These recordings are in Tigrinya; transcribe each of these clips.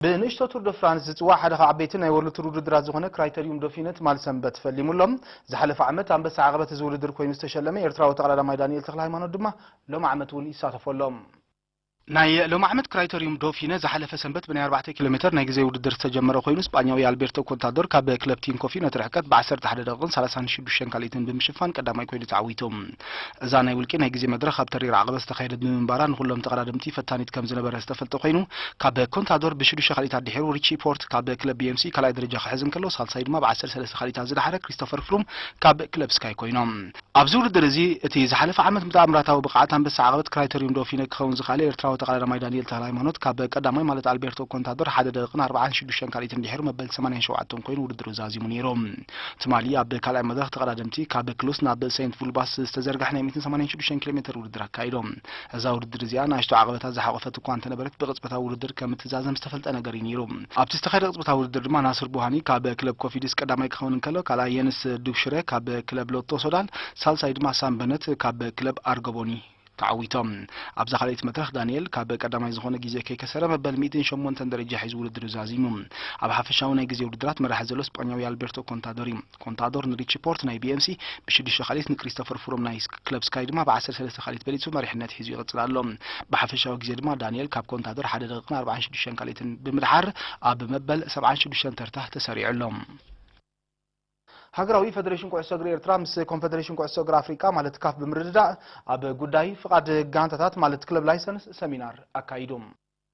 ብንእሽቶ ቱር ደ ፍራንስ ዝጽዋዕ ሓደ ካብ ዓበይቲ ናይ ወርልድ ቱር ውድድራት ዝኾነ ክራይተሪዩም ዶፊነ ትማል ሰንበት ፈሊሙ ኣሎ። ዝሓለፈ ዓመት ኣንበሳ ዓቐበት እዚ ውድድር ኮይኑ ዝተሸለመ ኤርትራዊ ተቐዳዳማይ ዳንኤል ተኽለ ሃይማኖት ድማ ሎም ዓመት እውን ይሳተፎ ኣሎ። ናይ ሎም ዓመት ክራይተሪዩም ዶፊነ ዝሓለፈ ሰንበት ብናይ ኣርባዕተ ኪሎ ሜተር ናይ ግዜ ውድድር ዝተጀመረ ኮይኑ፣ ስጳኛዊ ኣልቤርቶ ኮንታዶር ካብ ክለብ ቲንኮፊ ነቲ ርሕቀት ብ ዓሰርተ ሓደ ደቂቕን ሰላሳን ሽዱሽተን ካልኢትን ብምሽፋን ቀዳማይ ኮይኑ ተዓዊቱ። እዛ ናይ ውልቂ ናይ ግዜ መድረኽ ኣብ ተሪር ዓቐበት ዝተኻየደት ብምንባራ፣ ንኹሎም ተቐዳደምቲ ፈታኒት ከም ዝነበረ ዝተፈልጠ ኮይኑ፣ ካብ ኮንታዶር ብሽዱሽተ ካልኢታት ድሒሩ፣ ሪቺ ፖርት ካብ ክለብ ቢ ኤም ሲ ካልኣይ ደረጃ ክሕዝ እንከሎ፣ ሳልሳይ ድማ ብ ዓሰርተ ሰለስተ ካልኢታት ዝደሓረ ክሪስቶፈር ፍሩም ካብ ክለብ ስካይ ኮይኖም። ኣብዚ ውድድር እዚ፣ እቲ ዝሓለፈ ዓመት ብተኣምራታዊ ብቕዓት ኣንበሳ ዓቐበት ክራይተሪዩም ዶፊነ ክኸውን ዝኸኣለ ኤርትራዊ ተቐዳዳማይ ዳንኤል ተኽለ ሃይማኖት፣ ካብ ቀዳማይ ማለት ኣልቤርቶ ኮንታዶር ሓደ ደቂቕን ኣርባዓን ሽዱሽተን ካልኢትን ድሒሩ መበል ሰማንያን ሸውዓተን ኮይኑ ውድድሩ ዛዚሙ ነይሩ። ትማሊ ኣብ ካልኣይ መድረኽ ተቐዳደምቲ ካብ ክሉስ ናብ ሴንት ቡልባስ ዝተዘርግሐ ናይ ሚእትን ሰማንያን ሽዱሽተን ኪሎ ሜተር ውድድር ኣካይዶም። እዛ ውድድር እዚኣ ንኣሽቱ ዓቐበታት ዝሓቖፈት እኳ እንተነበረት፣ ብቕጽበታዊ ውድድር ከም እትዛዘም ዝተፈልጠ ነገር እዩ ነይሩ። ኣብቲ ዝተኻየደ ቅጽበታዊ ውድድር ድማ ናስር ቡሃኒ ካብ ክለብ ኮፊድስ ቀዳማይ ክኸውን እንከሎ፣ ካልኣይ የንስ ዱብሽረ ካብ ክለብ ሎቶ ሶዳል፣ ሳልሳይ ድማ ሳም በነት ካብ ክለብ ኣርገቦኒ ተዓዊቶም። ኣብዛ ካልኣይቲ መድረኽ ዳንኤል ካብ ቀዳማይ ዝኾነ ግዜ ከይከሰረ መበል ሚእትን ሸሞንተን ደረጃ ሒዙ ውድድሩ ዛዚሙ። ኣብ ሓፈሻዊ ናይ ግዜ ውድድራት መራሒ ዘሎ ስጳኛዊ ኣልቤርቶ ኮንታዶር እዩ። ኮንታዶር ንሪቺ ፖርት ናይ ቢ ኤም ሲ ብሽዱሽተ ካልኢት፣ ንክሪስቶፈር ፍሩም ናይ ክለብ ስካይ ድማ ብ ዓሰርተ ሰለስተ ካልኢት በሊጹ መሪሕነት ሒዙ ይቕጽል ኣሎ። ብሓፈሻዊ ግዜ ድማ ዳንኤል ካብ ኮንታዶር ሓደ ደቂቕን ኣርባዓን ሽዱሽተን ካልኢትን ብምድሓር ኣብ መበል ሰብዓን ሽዱሽተን ተርታ ተሰሪዑ ኣሎ። ሃገራዊ ፈደሬሽን ኩዕሶ እግሪ ኤርትራ ምስ ኮንፈደሬሽን ኩዕሶ እግሪ ኣፍሪቃ ማለት ካፍ ብምርድዳእ ኣብ ጉዳይ ፍቓድ ጋንታታት ማለት ክለብ ላይሰንስ ሰሚናር ኣካይዱ።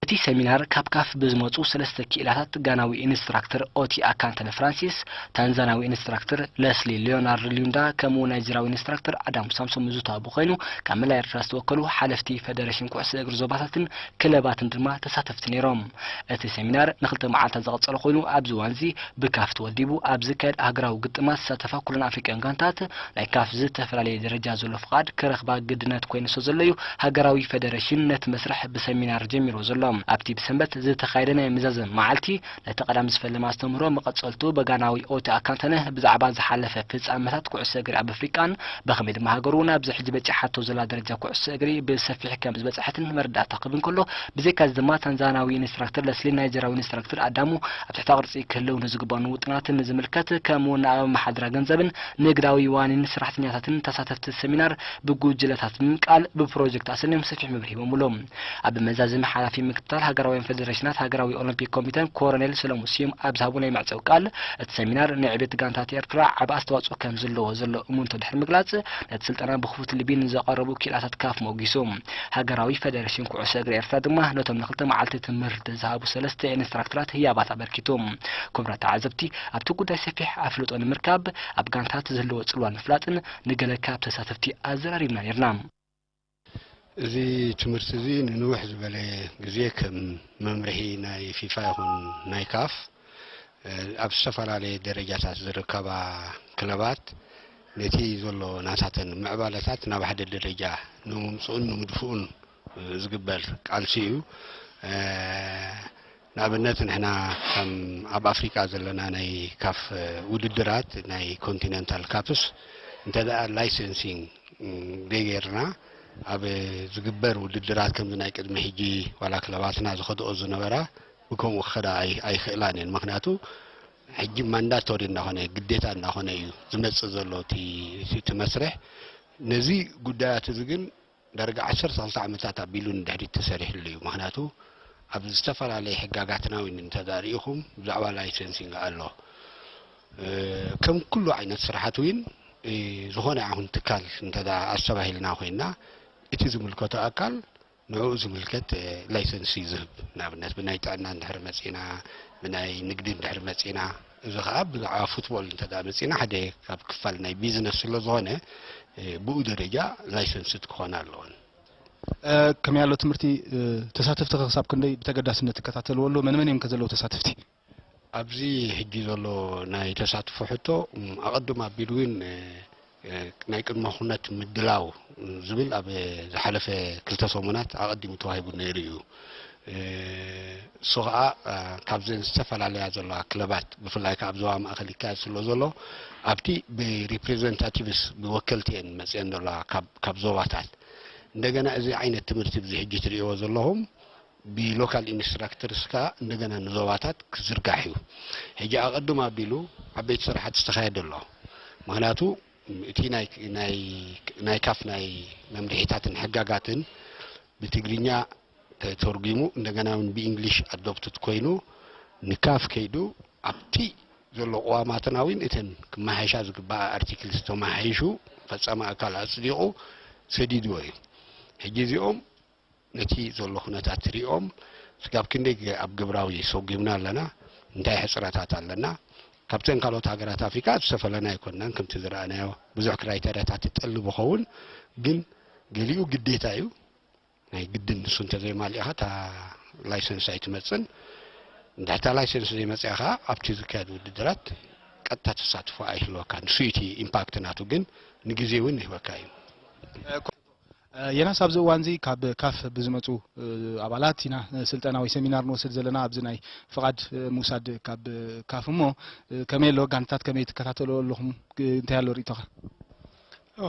እቲ ሰሚናር ካብ ካፍ ብዝመጹ ሰለስተ ክኢላታት ጋናዊ ኢንስትራክተር ኦቲ ኣካንተነ ፍራንሲስ፣ ታንዛናዊ ኢንስትራክተር ለስሊ ሊዮናርድ ሊንዳ ከምኡ ናይጀራዊ ኢንስትራክተር ኣዳም ሳምሶን ምዝታቡ ኮይኑ፣ ካብ መላእ ኤርትራ ዝተወከሉ ሓለፍቲ ፈደሬሽን ኩዕሶ እግሪ ዞባታትን ክለባትን ድማ ተሳተፍቲ ነይሮም። እቲ ሰሚናር ንክልተ መዓልታት ዝቐጸለ ኮይኑ፣ ኣብዚ እዋን እዚ ብካፍ ተወዲቡ ኣብ ዝካየድ ሃገራዊ ግጥማት ዝሳተፋ ኩለን ኣፍሪቃውያን ጋንታት ናይ ካፍ ዝተፈላለየ ደረጃ ዘሎ ፍቓድ ክረኽባ ግድነት ኮይኑ ስለ ዘሎ እዩ ሃገራዊ ፈደሬሽን ነቲ መስርሕ ብሰሚናር ጀሚርዎ ዘሎ። ኣብቲ ብሰንበት ዝተኻየደ ናይ መዛዘሚ መዓልቲ፣ ነቲ ቀዳም ዝፈለመ ኣስተምህሮ መቐጸልቱ ብጋናዊ ኦቲ ኣካንተነ ብዛዕባ ዝሓለፈ ፍጻመታት ኩዕሶ እግሪ ኣብ ኣፍሪቃን ብኸመይ ድማ ሃገሩ ናብዚ ሕጂ በጺሓቶ ዘላ ደረጃ ኩዕሶ እግሪ ብሰፊሕ ከም ዝበጽሐትን መረዳእታ ክህብ እንከሎ፣ ብዘይካዚ ድማ ታንዛናዊ ኢንስትራክተር ለስሊ፣ ናይጀራዊ ኢንስትራክተር ኣዳሙ ኣብ ትሕተ ቅርጺ ክህልው ንዝግባኡን ውጥናትን ንዝምልከት፣ ከምኡ እውን ኣብ ኣመሓድራ ገንዘብን ንግዳዊ ዋኒን ሰራሕተኛታትን ተሳተፍቲ ሰሚናር ብጉጅለታትን ቃል ብፕሮጀክት ኣሰንዮም ሰፊሕ መብርሂ ሂቦምሉ። ኣብ መዛዘሚ ሓላፊ ምክትታል ሃገራውያን ፈደሬሽናት ሃገራዊ ኦሎምፒክ ኮሚተን ኮረኔል ሰሎሙን ስዩም ኣብ ዝሃቡ ናይ መዕጸዊ ቃል፣ እቲ ሰሚናር ንዕቤት ጋንታት ኤርትራ ዓቢ ኣስተዋጽኦ ከም ዘለዎ ዘሎ እሙንቶ ድሕሪ ምግላጽ፣ ነቲ ስልጠና ብኽፉት ልቢ ንዘቐረቡ ክኢላታት ካፍ ሞጊሱ። ሃገራዊ ፈደሬሽን ኩዕሶ እግሪ ኤርትራ ድማ ነቶም ንክልተ መዓልቲ ትምህርቲ ዝሃቡ ሰለስተ ኢንስትራክተራት ህያባት ኣበርኪቱ። ክቡራት ተዓዘብቲ፣ ኣብቲ ጉዳይ ሰፊሕ ኣፍልጦ ንምርካብ ኣብ ጋንታት ዝህልዎ ጽልዋ ንምፍላጥን ንገለ ካብ ተሳተፍቲ ኣዘራሪብና ነይርና። እዚ ትምህርቲ እዚ ንንውሕ ዝበለ ግዜ ከም መምርሒ ናይ ፊፋ ይኹን ናይ ካፍ፣ እ፣ ኣብ ዝተፈላለየ ደረጃታት ዝርከባ ክለባት ነቲ ዘሎ ናታተን ምዕባለታት ናብ ሓደ ደረጃ ንምምፅኡን ንምድፍኡን፣ እ፣ ዝግበር ቃልሲ እዩ። እ፣ ንኣብነት ንሕና ከም ኣብ ኣፍሪቃ ዘለና ናይ ካፍ ውድድራት፣ ናይ ኮንቲነንታል ካፕስ፣ እንተ ደኣ ላይሰንሲንግ፣ ም፣ ዘይጌርና፣ ኣብ ዝግበር ውድድራት ከምዚ ናይ ቅድሚ ሕጂ ዋላ ክለባትና ዝኸድኦ ዝነበራ ብከምኡ ክኸዳ ኣይ-፣ ኣይኽእላን እየን። ምኽንያቱ ሕጂ ማንዳቶሪ እናኾነ፣ ግዴታ እናኾነ እዩ ዝመጽእ ዘሎ እቲ፣ እቲ፣ እቲ መስርሕ። ነዚ ጉዳያት እዚ ግን ዳርጋ ዓሰርተ ክልተ ዓመታት ኣቢሉ ንድሕሪት ተሰሪሕሉ እዩ። ምኽንያቱ ኣብ ዝተፈላለየ ሕጋጋትና እውን እንተ ደኣ ርኢኹም ብዛዕባ ላይሰንሲንግ ኣሎ። እ፣ ከም ኩሉ ዓይነት ስራሓት እውን፣ እ፣ ዝኾነ ይኹን ትካል እንተ ደኣ ኣስተባሂልና ኮይንና፣ እቲ ዝምልከቶ ኣካል ንዕኡ ዝምልከት፣ እ፣ ላይሰንስ እዩ ዝህብ። ንኣብነት ብናይ ጥዕና እንድሕር መጺና፣ ብናይ ንግዲ እንድሕር መጺና፣ እዚ ኸኣ ብዛዕባ ፉትቦል እንተ ደኣ መጺና ሓደ ካብ ክፋል ናይ ቢዝነስ ስለ ዝኾነ፣ እ፣ ብኡ ደረጃ ላይሰንስድ ክኾና ኣለወን። እ፣ ከመይ ኣሎ ትምህርቲ፣ እ፣ ተሳተፍቲ ከ ክሳብ ክንደይ ብተገዳስነት ይከታተልዎ ኣሎ? መን መን እዮም ከ ዘለዉ ተሳተፍቲ? ኣብዚ ሕጂ ዘሎ ናይ ተሳትፎ ሕቶ፣ ም፣ ኣቐድም ኣቢሉ እውን፣ እ፣ እ፣ ናይ ቅድመ ኩነት ምድላው ዝብል ኣብ ዝሓለፈ ክልተ ሰሙናት ኣቐዲሙ ተዋሂቡ ነይሩ እዩ። እ፣ እሱ ኸኣ፣ እ፣ ካብዘን ዝተፈላለያ ዘለዋ ክለባት፣ ብፍላይ ከኣ ኣብ ዞባ ማእከል ይካየድ ስለ ዘሎ፣ ኣብቲ ብሪፕሬዘንታቲቭስ፣ ብወከልቲ እየን መጺአን ዘለዋ ካብ፣ ካብ ዞባታት። እንደገና እዚ ዓይነት ትምህርቲ ኣብዚ ሕጂ ትርእይዎ ዘለኹም፣ ብሎካል ኢንስትራክተርስ ከኣ እንደገና ንዞባታት ክዝርጋሕ እዩ። ሕጂ ኣቐድም ኣቢሉ ዓበይቲ ስራሓት ዝተኻየደ ኣሎ። ምኽንያቱ እቲ ናይ፣ ናይ፣ ናይ ካፍ ናይ መምርሒታትን ሕጋጋትን ብትግርኛ ተተርጒሙ እንደገና እውን ብእንግሊሽ ኣዶፕትድ ኮይኑ ንካፍ ከይዱ ኣብቲ ዘሎ ቅዋማትና እውን እተን ክመሓየሻ ዝግባኣ ኣርቲክልስ ተመሓይሹ ፈጻሚ ኣካል ኣጽዲቑ ሰዲድዎ እዩ። ሕጂ እዚኦም ነቲ ዘሎ ኩነታት ሪኦም ስጋብ ክንደይ ገ-፣ ኣብ ግብራዊ ሰጒምና ኣለና፣ እንታይ ሕጽረታት ኣለና፣ ካብተን ካልኦት ሃገራት ኣፍሪካ ዝተፈለና ኣይኮንናን። ከምቲ ዝረኣናዮ ብዙሕ ክራይተርያታት ትጠልብ ይኸውን፣ ግን ገሊኡ ግዴታ እዩ። ናይ ግድን ንሱ እንተዘይማሊእኻ እታ ላይሰንስ ኣይትመጽን። እንድሕታ ላይሰንስ ዘይመጽኣ ኸዓ ኣብቲ ዝካየድ ውድድራት ቀጥታ ተሳትፎ ኣይህልወካን። ንሱ እቲ ኢምፓክት ናቱ ግን ንግዜ እውን ይህበካ እዩ። ዮናስ፣ ኣብዚ እዋን እዚ ካብ ካፍ ብዝመፁ ኣባላት ኢና ስልጠና ወይ ሰሚናር ንወስድ ዘለና ኣብዚ ናይ ፍቓድ ምውሳድ ካብ ካፍ። እሞ ከመይ ኣሎ፣ ጋንታት ከመይ ትከታተሉ ኣለኹም? እንታይ ኣሎ ርእይቶኻ?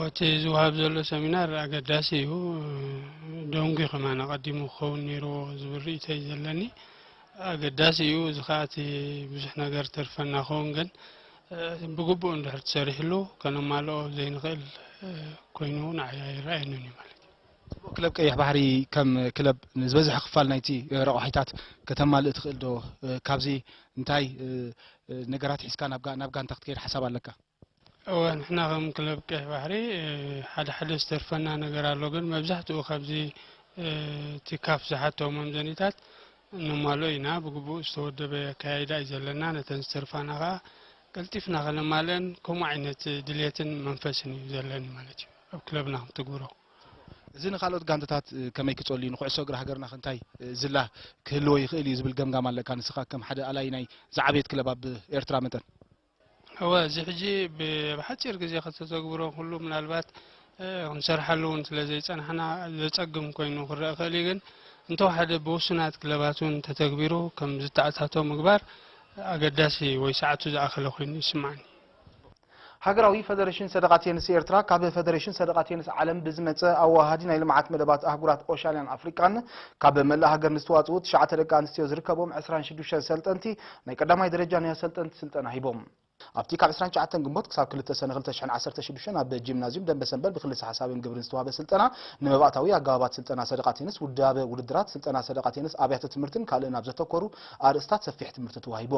እቲ ዝወሃብ ዘሎ ሰሚናር ኣገዳሲ እዩ። ደንጉ ከማን ኣቐዲሙ ክኸውን ነይርዎ ዝብል ርእይቶ እዩ ዘለኒ። ኣገዳሲ እዩ። እዚ ከዓ እቲ ብዙሕ ነገር ተርፈና ክኸውን ግን ብግቡእ እንድሕር ተሰሪሕሉ ከነማልኦ ዘይንኽእል ኮይኑ ንዓይ ኣይረኣየንን እዩ ማለት እዩ። ክለብ ቀይሕ ባሕሪ ከም ክለብ ንዝበዝሐ ክፋል ናይቲ ረቋሒታት ከተማልእ ትኽእል ዶ? ካብዚ እንታይ ነገራት ሒዝካ ናብ ጋ- ናብ ጋንታ ክትከይድ ሓሳብ ኣለካ? እወ፣ ንሕና ከም ክለብ ቀይሕ ባሕሪ ሓደ ሓደ ዝተርፈና ነገር ኣሎ፣ ግን መብዛሕትኡ ካብዚ እቲ ካፍ ዝሓቶ መምዘኒታት ነማልኦ ኢና። ብግቡእ ዝተወደበ ኣካያይዳ እዩ ዘለና። ነተን ዝተርፋና ከዓ ቀልጢፍና ከነማልአን ከምኡ ዓይነት ድልየትን መንፈስን እዩ ዘለኒ ማለት እዩ ኣብ ክለብና ክንትግብሮ። እዚ ንካልኦት ጋንታታት ከመይ ክጸሉ እዩ? ንኩዕሶ እግሪ ሃገርና ከ እንታይ ዝላ ክህልዎ ይኽእል እዩ ዝብል ገምጋም ኣለካ? ንስኻ ከም ሓደ ኣላይ ናይ ዝዓበየት ክለብ ኣብ ኤርትራ መጠን። እወ፣ እዚ ሕጂ ብ- ብሓጺር ግዜ ከተተግብሮ ኩሉ ምናልባት ክንሰርሓሉ እውን ስለ ዘይጸናሕና ዘጸግም ኮይኑ ክረአ ክእል እዩ። ግን እንተወሓደ ብውሱናት ክለባት እውን ተተግቢሩ ከም ዝተኣታቶ ምግባር ኣገዳሲ ወይ ሰዓቱ ዝኣኸለ ኮይኑ ይስምዓኒ። ሃገራዊ ፈደሬሽን ሰደቓ ቴንስ ኤርትራ ካብ ፈደሬሽን ሰደቓ ቴንስ ዓለም ብዝመጸ ኣወሃሃዲ ናይ ልምዓት መደባት ኣህጉራት ኦሻንያን ኣፍሪቃን ካብ መላእ ሃገር ንዝተዋጽኡ ትሽዓተ ደቂ ኣንስትዮ ዝርከቦም ዕስራን ሽዱሽተን ሰልጠንቲ ናይ ቀዳማይ ደረጃ ናይ ኣሰልጠንቲ ስልጠና ሂቦም። ኣብቲ ካብ ዕስራን ትሽዓተን ግንቦት ክሳብ ክልተ ሰነ ክልተ ሽሕን ዓሰርተ ሽዱሽተን ኣብ ጂምናዝዩም ደንበሰንበል ብክልሰ ሓሳብን ግብርን ዝተዋህበ ስልጠና፣ ንመባእታዊ ኣገባባት ስልጠና ሰደቓ ቴንስ፣ ውዳበ ውድድራት፣ ስልጠና ሰደቓ ቴንስ ኣብያተ ትምህርትን ካልእን ኣብ ዘተኮሩ ኣርእስታት ሰፊሕ ትምህርቲ ተዋሂቡ።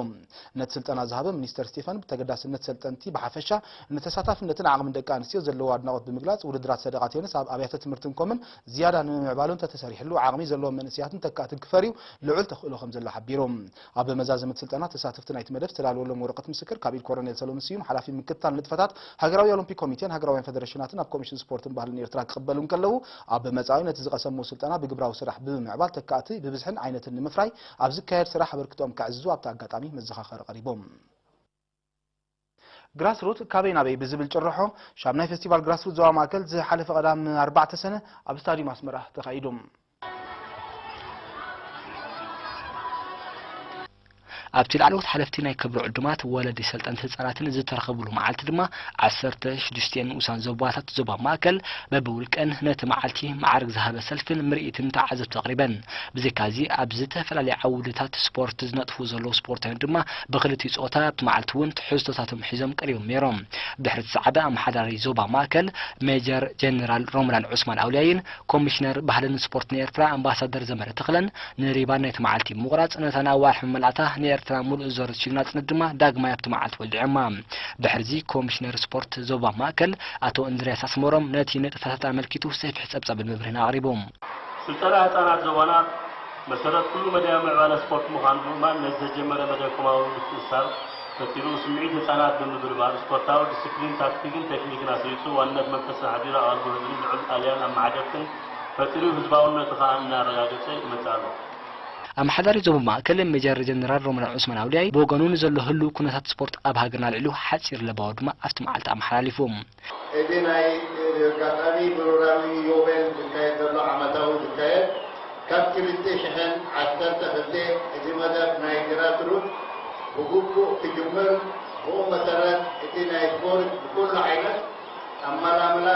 ነቲ ስልጠና ዝሃበ ሚኒስተር ስቴፋን፣ ብተገዳስነት ሰልጠንቲ ብሓፈሻ ንተሳታፍነትን ዓቕምን ደቂ ኣንስትዮ ዘለዎ ኣድናቖት ብምግላጽ፣ ውድድራት ሰደቓ ቴንስ ኣብ ኣብያተ ትምህርትን ኮምን ዝያዳ ንምምዕባሉ እንተተሰሪሕሉ ዓቕሚ ዘለዎም መንእሰያትን ተካእትን ክፈርዩ ልዑል ተኽእሎ ከም ዘሎ ሓቢሩ። ኣብ መዛዘሚ እቲ ስልጠና ተሳተፍቲ ናይቲ መደብ ዝተዳለወሎም ወረቐት ምስክር ካብ ኢድ ኮረኔል ሰሎሙን ስዩም፣ ሓላፊ ምክትታል ንጥፈታት ሃገራዊ ኦሎምፒክ ኮሚቴን ሃገራውያን ፈደረሽናትን ኣብ ኮሚሽን ስፖርትን ባህልን ኤርትራ ክቕበሉ እንከለዉ፣ ኣብ መጻኢ ነቲ ዝቐሰምዎ ስልጠና ብግብራዊ ስራሕ ብምምዕባል ተካእቲ ብብዝሕን ዓይነትን ንምፍራይ ኣብ ዝካየድ ስራሕ ኣበርክቶኦም ከዕዝዙ ኣብቲ ኣጋጣሚ መዘኻኸሪ ቀሪቦም። ግራስሩት ካበይ ናበይ ብዝብል ጭርሖ ሻምናይ ፌስቲቫል ግራስሩት ዞባ ማእከል ዝሓለፈ ቀዳም ኣርባዕተ ሰነ ኣብ ስታድዩም ኣስመራ ተኻይዱ። ኣብቲ ላዕለዎት ሓለፍቲ ናይ ክብሪ ዕዱማት፣ ወለዲ፣ ሰልጠንቲ ህጻናትን ዝተረኸብሉ መዓልቲ ድማ ዓሰርተ ሽዱሽተ ንኡሳን ዞባታት ዞባ ማእከል በብውልቀን ነቲ መዓልቲ መዓርግ ዝሃበ ሰልፍን ምርኢትን ተዓዘብቲ ኣቕሪበን። ብዘይካዚ ኣብ ዝተፈላለየ ዓውድታት ስፖርት ዝነጥፉ ዘለዉ ስፖርታውያን ድማ ብክልቲኡ ጾታ ኣብቲ መዓልቲ እውን ትሕዝቶታቶም ሒዞም ቀሪቦም ነይሮም። ድሕሪ እቲ ሰዓበ ኣመሓዳሪ ዞባ ማእከል ሜጀር ጀነራል ሮመዳን ዑስማን ኣውልያይን ኮሚሽነር ባህልን ስፖርትን ኤርትራ ኣምባሳደር ዘመረ ተኽለን ንሪባን ናይቲ መዓልቲ ብምቑራጽ ነታ ንኣዋርሕ መመላእታ ንኤርትራ ምሉእ ዞር ዝሽሉ ናጽነት ድማ ዳግማይ ኣብቲ መዓልቲ ወሊዖማ። ድሕሪዚ ኮሚሽነር ስፖርት ዞባ ማእከል ኣቶ እንድርያስ ኣስመሮም ነቲ ንጥፈታት ኣመልኪቱ ሰፊሕ ጸብጻብን መብርህን ኣቕሪቡ። ስልጠና ህጻናት ዞባና መሰረት ኩሉ መዳያዊ ምዕባለ ስፖርት ምዃኑ ብምእማን ነዚ ዝተጀመረ መደብ ከማዊ ምትእስሳር ፈጢሩ ስምዒት ህጻናት ብምብርባር ስፖርታዊ ዲስፕሊን ታክቲክን ቴክኒክን ኣስሪጹ ዋንነት መንፈስን ሓቢሩ ኣቓልቦ ህዝብን ልዑል ኣልያን ኣመሓደርትን ፈጢሩ ህዝባውነቱ ከኣ እናረጋገጸ ይመጽእ ኣሎ። ኣመሓዳሪ ዞባ ማእከል ሜጀር ጀነራል ሮመዳን ዑስማን ኣውልያይ ብወገኑ ንዘሎ ህሉው ኩነታት ስፖርት ኣብ ሃገርና ኣልዒሉ ሓጺር ለባዊ ድማ ኣብቲ መዓልቲ ኣመሓላሊፉ። እቲ ናይ ኣጋጣሚ ብሮራሚ ዮቤል ዝካየድ ዘሎ ዓመታዊ ዝካየድ ካብ ክልተ ሽሕን ዓሰርተ ክልተ እቲ መደብ ናይ ግራስሩት ብግቡእ ክጅምር ብኡ መሰረት እቲ ናይ ስፖርት ብኩሉ ዓይነት ኣመላምላ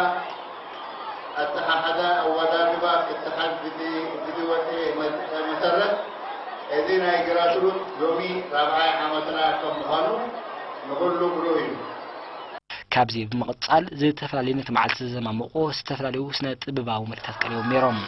ኣተሓሕዛ ኣወዳድባ ክተሓዝ ብቲ-፣ ብዝወፀ መ-፣ መሰረት፣ እዚ ናይ ግራስሩት ሎሚ ራብዓይ ዓመትና ከም ምዃኑ ንኹሉ ብሩህ እዩ። ካብዚ ብምቕጻል፣ ዝተፈላለዩ ነቲ መዓልቲ ዘዘማምቑ ዝተፈላለዩ ስነ ጥበባዊ ምርኢታት ቀሪቦም ነይሮም።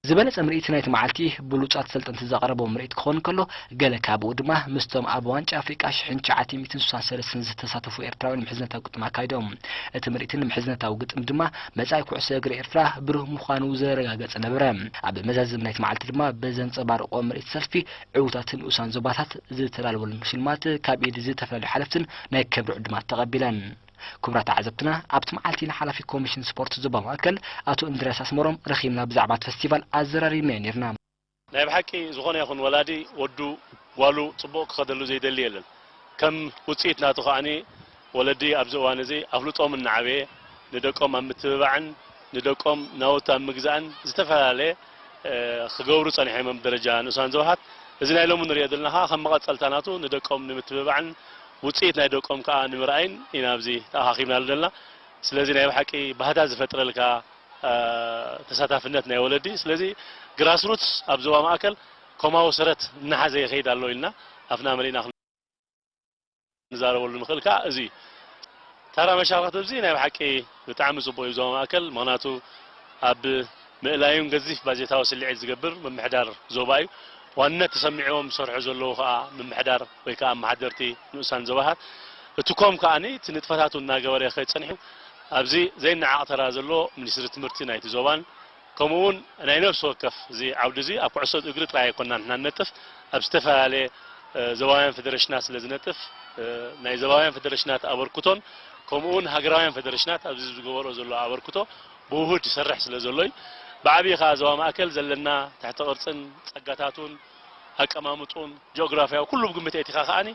ዝበለጸ ምርኢት ናይቲ መዓልቲ ብሉጻት ሰልጠንቲ ዘቕረቦ ምርኢት ክኸውን ከሎ፣ ገለ ካብኡ ድማ ምስቶም ኣብ ዋንጫ ኣፍሪቃ ሽሕን ትሽዓተ ሚእትን ስሳን ሰለስተን ዝተሳተፉ ኤርትራውያን ምሕዝነታዊ ግጥም ኣካይዶም። እቲ ምርኢትን ምሕዝነታዊ ግጥም ድማ መጻኢ ኩዕሶ እግሪ ኤርትራ ብሩህ ምዃኑ ዘረጋገጸ ነበረ። ኣብ መዛዘሚ ናይቲ መዓልቲ ድማ ብዘንጸባርቖ ምርኢት ሰልፊ ዕዉታት ንኡሳን ዞባታት ዝተዳለወለን ሽልማት ካብ ኢድ ዝተፈላለዩ ሓለፍትን ናይ ክብሪ ዕዱማት ተቐቢለን። ክቡራት ተዓዘብትና፣ ኣብቲ መዓልቲ ንሓላፊ ኮሚሽን ስፖርት ዞባ ማእከል ኣቶ እንድርያስ ኣስመሮም ረኺብና ብዛዕባ እቲ ፈስቲቫል ኣዘራሪብናዮ ነይርና። ናይ ብሓቂ ዝኾነ ይኹን ወላዲ ወዱ ጓሉ ጽቡቕ ክኸደሉ ዘይደሊ የለን። ከም ውጽኢት ናቱ ከኣኒ ወለዲ ኣብዚ እዋን እዚ ኣፍልጦም እናዓበየ ንደቆም ኣብ ምትብባዕን ንደቆም ናውቲ ኣብ ምግዛእን ዝተፈላለየ፣ እ፣ ክገብሩ ጸኒሖም እዮም ደረጃ ንኡሳን ዘውሃት። እዚ ናይ ሎሚ ንሪኦ ዘለና ከኣ ከም መቐጸልታ ናቱ ንደቆም ንምትብባዕን ውጽኢት ናይ ደቆም ከኣ ንምርኣይን ኢና ኣብዚ ተኣኻኺብናሉ ዘለና። ስለዚ ናይ ብሓቂ ባህታ ዝፈጥረልካ፣ እ፣ ተሳታፍነት ናይ ወለዲ። ስለዚ ግራስሩትስ ኣብ ዞባ ማእከል ኮማዊ ሰረት እናሓዘ ይኸይድ ኣሎ ኢልና ኣፍና መሊእና ክንዛረበሉ ንኽእል ከኣ እዚ እዩ። ታራ መሻርክቲ ኣብዚ ናይ ብሓቂ ብጣዕሚ ጽቡቕ እዩ ዞባ ማእከል። ምኽንያቱ ኣብ ምእላዩን ገዚፍ ባጀታዊ ስልዒት ዝገብር ምምሕዳር ዞባ እዩ። ዋንነት ተሰሚዕዎም ዝሰርሑ ዘለዉ ከኣ ምምሕዳር ወይ ከኣ ኣመሓደርቲ ንኡሳን ዞባታት። እቲ ኮም ከኣኒ እቲ ንጥፈታቱ እናገበረ ይኸይድ ጸኒሑ። ኣብዚ ዘይነዓቕ ተራ ዘለዎ ሚኒስትሪ ትምህርቲ ናይቲ ዞባን ከምኡ እውን ናይ ነፍሲ ወከፍ እዚ ዓውዲ እዚ ኣብ ኩዕሶ እግሪ ጥራይ ኣይኮንና ንሕና ንነጥፍ፣ ኣብ ዝተፈላለየ፣ እ፣ ዞባውያን ፌደሬሽናት ስለ ዝነጥፍ፣ እ፣ ናይ ዞባውያን ፌደሬሽናት ኣበርክቶን ከምኡ እውን ሃገራውያን ፌደሬሽናት ኣብዚ ዝገበርኦ ዘሎ ኣበርክቶ ብውሁድ ይሰርሕ ስለ ዘሎ እዩ። ብዓብዪ ከኣ ዞባ ማእከል ዘለና ትሕተ ቅርጽን ጸጋታቱን ኣቀማምጥኡን ጂኦግራፍያዊ ኩሉ ብግምት ኣእቲኻ ከኣኒ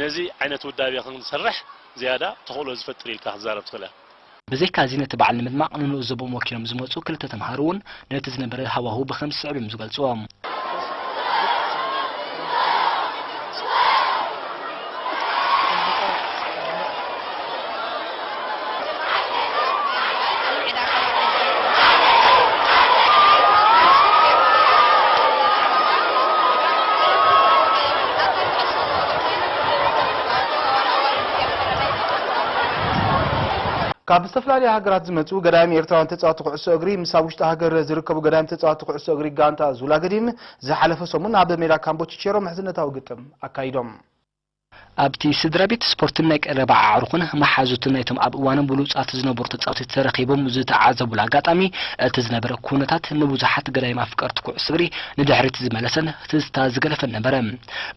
ነዚ ዓይነት ውዳቤ ክንሰርሕ ዝያዳ ተኽእሎ ዝፈጥር ኢልካ ክትዛረብ ትኽእል እያ። ብዘይካዚ ነቲ በዓል ንምድማቕ ንንኡስ ዞቦም ወኪሎም ዝመጹ ክልተ ተምሃሮ እውን ነቲ ዝነበረ ሃዋሁ ብኸምዚ ስዕብ እዮም ዝገልጽዎ። ካብ ዝተፈላለያ ሃገራት ዝመጹ ገዳይም ኤርትራውያን ተጻወቲ ኩዕሶ እግሪ ምስ ኣብ ውሽጢ ሃገር ዝርከቡ ገዳይም ተጻወቲ ኩዕሶ እግሪ ጋንታ ዙላ ገዲም ዝሓለፈ ሰሙን ኣብ ሜዳ ካምቦ ቺቼሮ ምሕዝነታዊ ግጥም ኣካይዶም። ኣብቲ ስድራ ቤት ስፖርትን ናይ ቀረባ ኣዕሩኽን መሓዙትን ናይቶም ኣብ እዋኖም ብሉጻት ዝነበሩ ተጻወቲ ተረኺቦም ዝተዓዘቡሉ ኣጋጣሚ፣ እቲ ዝነበረ ኩነታት ንብዙሓት ገዳይም ኣፍቀርቲ ኩዕሶ እግሪ ንድሕሪት ዝመለሰን ትዝታ ዝገደፈን ነበረ።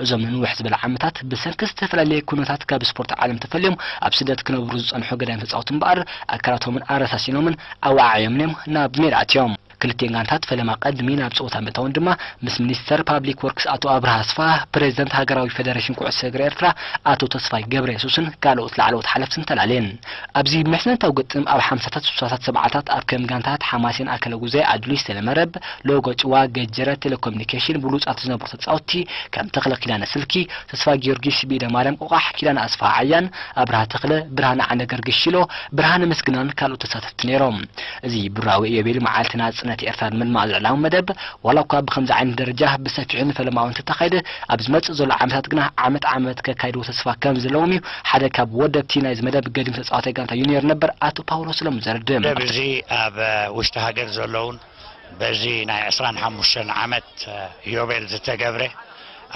እዞም ንንውሕ ዝበለ ዓመታት ብሰንኪ ዝተፈላለየ ኩነታት ካብ ስፖርት ዓለም ተፈልዮም ኣብ ስደት ክነብሩ ዝጸንሑ ገዳይም ተጻወቲ እምበኣር፣ ኣካላቶምን ኣረሳሲኖምን ኣወዓዕዮምን እዮም ናብ ሜዳ ኣትዮም። ክልቲኤን ጋንታት ፈለማ ቀድሚ ናብ ጸወታ ምእታወን ድማ ምስ ሚኒስተር ፓብሊክ ወርክስ ኣቶ ኣብርሃ ኣስፋ፣ ፕሬዚደንት ሃገራዊ ፌደሬሽን ኩዕሶ እግሪ ኤርትራ ኣቶ ተስፋይ ገብረ የሱስን ካልኦት ላዕለዎት ሓለፍትን ተላልየን። ኣብዚ ምሕዝነታዊ ግጥም ኣብ ሓምሳታት፣ ሱሳታት፣ ሰብዓታት ኣብ ከም ጋንታት ሓማሴን፣ ኣከለ ጉዛይ፣ ኣዱሊስ፣ ሰለመረብ፣ ሎጎ ጭዋ፣ ገጀረ፣ ቴሌኮሙኒኬሽን ብሉጻት ዝነበሩ ተጻወትቲ ከም ተኽለ ኪዳነ ስልኪ፣ ተስፋ ጊዮርጊስ፣ ብኢደ ማርያም ቆቋሕ፣ ኪዳነ ኣስፋ ዓያን፣ ኣብርሃ ተኽለ፣ ብርሃነ ዓንደ ገርግሽ ሽሎ፣ ብርሃነ ምስግናን ካልኦት ተሳተፍቲ ነይሮም። እዚ ብራዊ ኢዮቤልዩ መዓልቲ ናጽነት ኤርትራ ንምድማቕ ዝዕላዊ መደብ፣ ዋላ እኳ ብኸምዚ ዓይነት ደረጃ ብሰፊሑ ንፈለማኡ እንተተኻይደ፣ ኣብ ዝመጽእ ዘሎ ዓመታት ግና ዓመት ዓመት ከካይድዎ ተስፋ ከም ዘለዎም እዩ ሓደ ካብ ወደብቲ ናይዚ መደብ ገዲም ተጻዋታይ ጋንታ ዩኒየር ነበር ኣቶ ፓውሎስ ሰለሙን ዘረድእ። መደብ እዚ ኣብ ውሽጢ ሃገር ዘለውን በዚ ናይ ዕስራን ሓሙሽተን ዓመት ዮቤል ዝተገብረ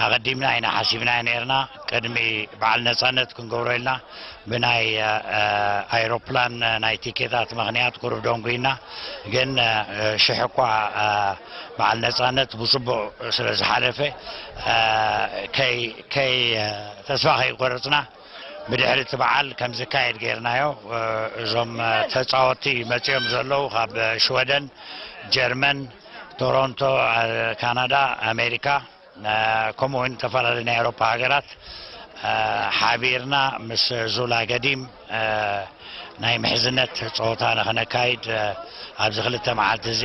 ኣቐዲምና ኢና ሓሲብናዮ ነይርና። ቅድሚ በዓል ነጻነት ክንገብሮ ኢልና ብናይ፣ እ፣ ኣይሮፕላን ናይ ቲኬታት ምኽንያት ቁሩብ ደንጉይና፣ ግን፣ እ፣ ሽሕ እኳ፣ እ፣ በዓል ነጻነት ብጽቡቕ ስለ ዝሓለፈ፣ እ፣ ከይ-፣ ከይ-፣ ተስፋ ከይቆረጽና ብድሕሪ እቲ በዓል ከም ዝካየድ ጌርናዮ። እ፣ እዞም፣ እ፣ ተጻወትቲ መጺኦም ዘለዉ ካብ ሽወደን፣ ጀርመን፣ ቶሮንቶ፣ እ፣ ካናዳ፣ ኣሜሪካ፣ እ፣ ከምኡ እውን ዝተፈላለዩ ናይ ኣውሮፓ ሃገራት፣ ሓቢርና ምስ ዙላ ገዲም ናይ ምሕዝነት ጸወታ ንኽነካይድ ኣብዚ ክልተ መዓልቲ እዚ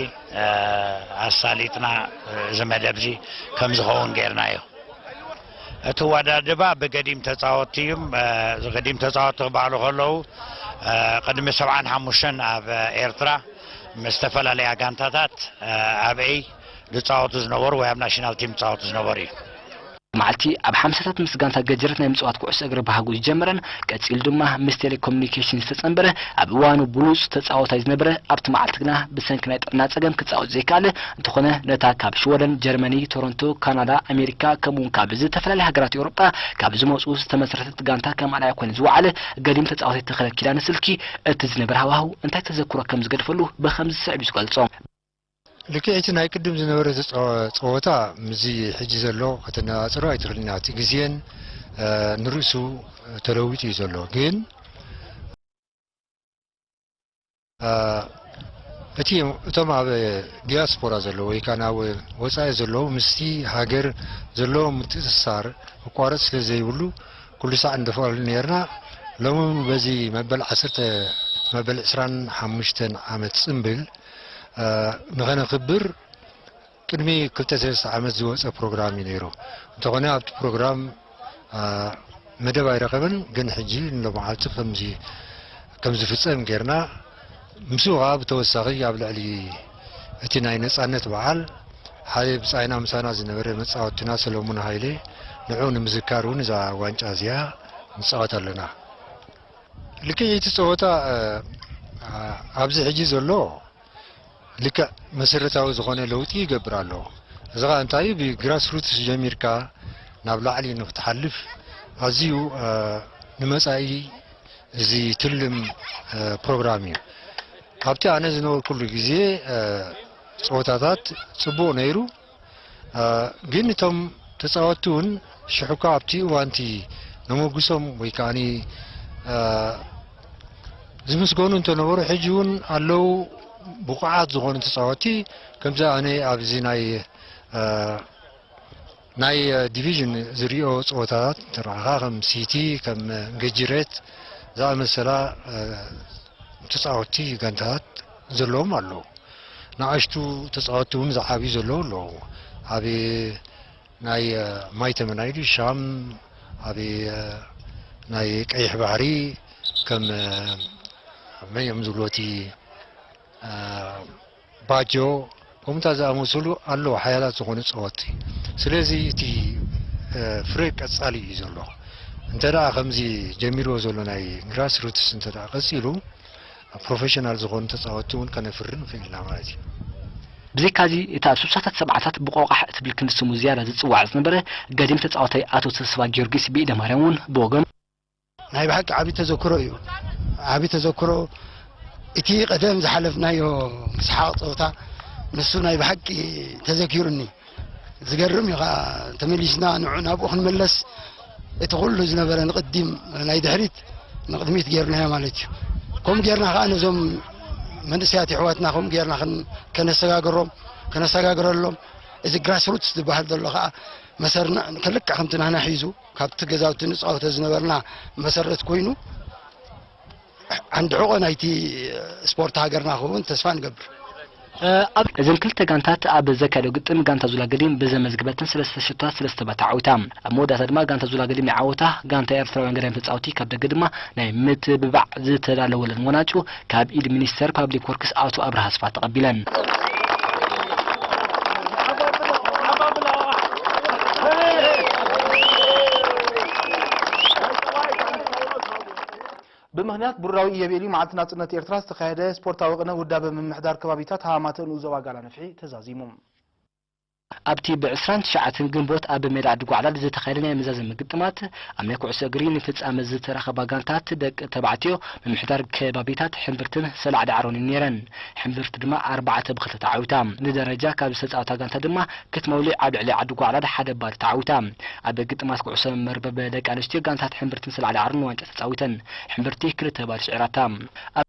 ኣሳሊጥና፣ እዚ መደብ እዚ ከም ዝኸውን ጌርናዮ። እቲ ወዳድባ ብገዲም ተጻወትቲ እዩ። እዚ ገዲም ተጻወትቲ ክበሃሉ ከለዉ ቅድሚ ሰብዓን ሓሙሽተን ኣብ ኤርትራ ምስ ዝተፈላለያ ጋንታታት ኣብ ኤይ ዝጻወቱ ዝነበሩ ወይ ኣብ ናሽናል ቲም ዝጻወቱ ዝነበሩ እዩ። መዓልቲ ኣብ ሓምሳታት ምስ ጋንታ ገጀረት ናይ ምጽዋት ኩዕሶ እግሪ ባህጉ ዝጀመረን ቀጺሉ ድማ ምስ ቴሌኮሙኒኬሽን ዝተጸንበረ ኣብ እዋኑ ብሉጽ ተጻዋታይ ዝነበረ ኣብቲ መዓልቲ ግና ብሰንኪ ናይ ጥዕና ጸገም ክጻወት ዘይከኣለ እንተኾነ ነታ ካብ ሽወደን፣ ጀርመኒ፣ ቶሮንቶ፣ ካናዳ፣ ኣሜሪካ ከምኡውን ካብ ዝተፈላለያ ሃገራት ኤውሮጳ ካብ ዝመጹ ዝተመስረተት ጋንታ ከም ኣርኣያ ኮይኑ ዝወዓለ ገዲም ተጻዋታይ ተኽለ ኪዳነ ስልኪ እቲ ዝነበረ ሃዋህው እንታይ ተዘክሮ ከም ዝገድፈሉ ብኸምዚ ዝስዕብ እዩ ዝገልጾ። ልክዕ እቲ ናይ ቅድም ዝነበረ ጸወ-፣ ጸወታ ምስዚ ሕጂ ዘሎ ከተነጻጽሮ ኣይትኽእልን ኢኻ። እቲ ግዜን ንርእሱ ተለዊጡ እዩ ዘሎ። ግን እቲ እቶም ኣብ ዲያስፖራ ዘለዉ ወይ ከኣ ናብ ወጻኢ ዘለዉ ምስቲ ሃገር ዘለዎ ምትእስሳር መቋረጺ ስለ ዘይብሉ ኩሉ ሳዕ ንደፍኣሉ ነይርና። ሎሚ በዚ መበል ዓሰርተ መበል ዕስራን ሓሙሽተን ዓመት ጽምብል ንኸነኽብር ቅድሚ ክልተ ሰለስተ ዓመት ዝወጸ ፕሮግራም እዩ ነይሩ። እንተኾነ ኣብቲ ፕሮግራም መደብ ኣይረኸበን፣ ግን ሕጂ ንሎመዓልቲ ከምዚ ከም ዝፍጸም ጌርና። ምስኡ ኸኣ ብተወሳኺ ኣብ ልዕሊ እቲ ናይ ነጻነት በዓል ሓደ ብጻይና ምሳና ዝነበረ መጻወትና ሰሎሙን ሃይለ ንዕኡ ንምዝካር እውን እዛ ዋንጫ እዚኣ ንጻወት ኣለና። ልክዕ እቲ ጸወታ ኣብዚ ሕጂ ዘሎ ልክዕ መሰረታዊ ዝኾነ ለውጢ ይገብር ኣሎ። እዚ ኸኣ እንታይ እዩ? ብግራስ ሩትስ ጀሚርካ ናብ ላዕሊ ንክትሓልፍ ኣዝዩ ንመጻኢ እዚ ትልም ፕሮግራም እዩ። ኣብቲ ኣነ ዝነበርኩሉ ግዜ ጸወታታት ጽቡቕ ነይሩ። ግን እቶም ተጻወትቲ እውን ሽሕኳ ኣብቲ እዋንቲ ነመጉሶም ወይ ከዓኒ ዝምስገኑ እንተነበሩ፣ ሕጂ እውን ኣለዉ ብቑዓት ዝኾኑ ተጻወትቲ። ከምዚ ኣነ ኣብዚ ናይ ናይ ዲቪዥን ዝሪኦ ጸወታታት እንተረኣኻ ከም ሲቲ፣ ከም ገጅሬት ዝኣመሰላ ተጻወትቲ ጋንታታት ዘለዎም ኣለዉ። ንኣሽቱ ተጻወትቲ እውን ዝዓብዩ ዘለዉ ኣለዉ። ኣብ ናይ ማይ ተመናይዱ ሻም፣ ኣብ ናይ ቀይሕ ባሕሪ ከም መን እዮም ዝብልዎ እቲ ባጆ ከምኡታ ዝኣመሰሉ ኣለዉ ሓያላት ዝኾኑ ጸወቲ። ስለዚ እቲ ፍረ ቀጻሊ እዩ ዘሎ። እንተ ደኣ ከምዚ ጀሚርዎ ዘሎ ናይ ግራስ ሩትስ እንተ ደኣ ቀጺሉ ፕሮፌሽናል ዝኾኑ ተጻወትቲ እውን ከነፍሪ ንኽእል ኢና ማለት እዩ። ብዘይካዚ እቲ ኣብ ስሳታት ሰብዓታት ብቆቓሕ እትብል ክንዲ ስሙ ዝያዳ ዝጽዋዕ ዝነበረ ገዲም ተጻዋታይ ኣቶ ተስፋ ጊዮርጊስ ብኢደ ማርያም እውን ብወገኑ ናይ ብሓቂ ዓቢ ተዘክሮ እዩ። ዓቢ ተዘክሮ። እቲ ቀደም ዝሓለፍናዮ ምስሓቕ ጸወታ ንሱ ናይ ብሓቂ ተዘኪሩኒ። ዝገርም እዩ ኸዓ፣ ተመሊስና ንዑ ናብኡ ክንምለስ፣ እቲ ኩሉ ዝነበረ ንቕዲም፣ ናይ ድሕሪት ንቕድሚት ጌርናዮ ማለት እዩ። ከምኡ ጌርና ኸዓ ነዞም መንእሰያት የሕዋትና ከምኡ ጌርና ከን-፣ ከነሰጋግሮም፣ ከነሰጋግረሎም፣ እዚ ግራስ ሩትስ ዝበሃል ዘሎ ኸዓ መሰርና ከልክዕ ከምቲ ናህና ሒዙ፣ ካብቲ ገዛውቲ ንጻወቶ ዝነበርና መሰረት ኮይኑ፣ ዓንዲ ሕቖ ናይቲ ስፖርት ሃገርና ክኸውን ተስፋ ንገብር። እ፣ ኣብ እዘን ክልተ ጋንታት ኣብ ዘካየዶ ግጥም፣ ጋንታ ዙላ ገዲም ብዘመዝግበትን ሰለስተ ሽቶታት ሰለስተ ባ ተዓዊታ። ኣብ መወዳእታ ድማ ጋንታ ዙላ ገዲም ይዓወታ። ጋንታ ኤርትራውያን ገዳይም ተጻወቲ ካብ ደገ ድማ ናይ ምትብባዕ ዝተዳለወለን ወናጩ ካብ ኢድ ሚኒስተር ፓብሊክ ወርክስ ኣቶ ኣብርሃ ኣስፋ ተቐቢለን። ብምኽንያት ብሩራዊ ኢዮቤልዩ መዓልቲ ናጽነት ኤርትራ ዝተኻየደ ስፖርታዊ ቅነ ውዳበ ምምሕዳር ከባቢታት ሃማማተ ንኡስ ዞባ ጋላ ነፍሒ ተዛዚሙ። ኣብቲ ብ ዕስራን ትሽዓተን ግንቦት ኣብ ሜዳ ዓዲ ጓዕላል ዝተኻየደ ናይ መዛዘሚ ግጥማት፣ ኣብ ናይ ኩዕሶ እግሪ ንፍጻመ ዝተራኸባ ጋንታት ደቂ ተባዕትዮ ምምሕዳር ከባቢታት ሕምብርትን ሰላዕ ዳዕሮን እየን ነይረን። ሕምብርቲ ድማ ኣርባዕተ ብኽልተ ተዓዊታ። ንደረጃ ካብ ዝተጻወታ ጋንታ ድማ ክትመውሊዕ ኣብ ልዕሊ ዓዲ ጓዕላል ሓደ ባዶ ተዓዊታ። ኣብ ግጥማት ኩዕሶ መርበብ ደቂ ኣንስትዮ ጋንታት ሕምብርትን ሰላዕ ዳዕሮን ንዋንጫ ተጻዊተን። ሕምብርቲ ክልተ ባዶ ስዒራታ። ኣብ